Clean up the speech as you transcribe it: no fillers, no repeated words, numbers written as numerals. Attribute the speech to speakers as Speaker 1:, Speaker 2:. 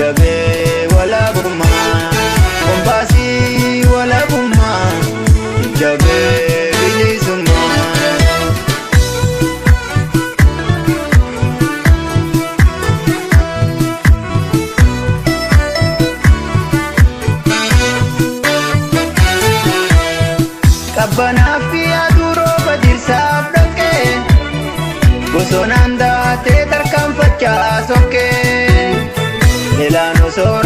Speaker 1: Jajjabee walaabummaa, kombaasii walaabummaa, jajjabee bilisummaa. Qabbanaa fi aduu rooba dirsaaf dhoqqee, bosonaan daatee tarkaanfachaa sokkee. Elaan osoo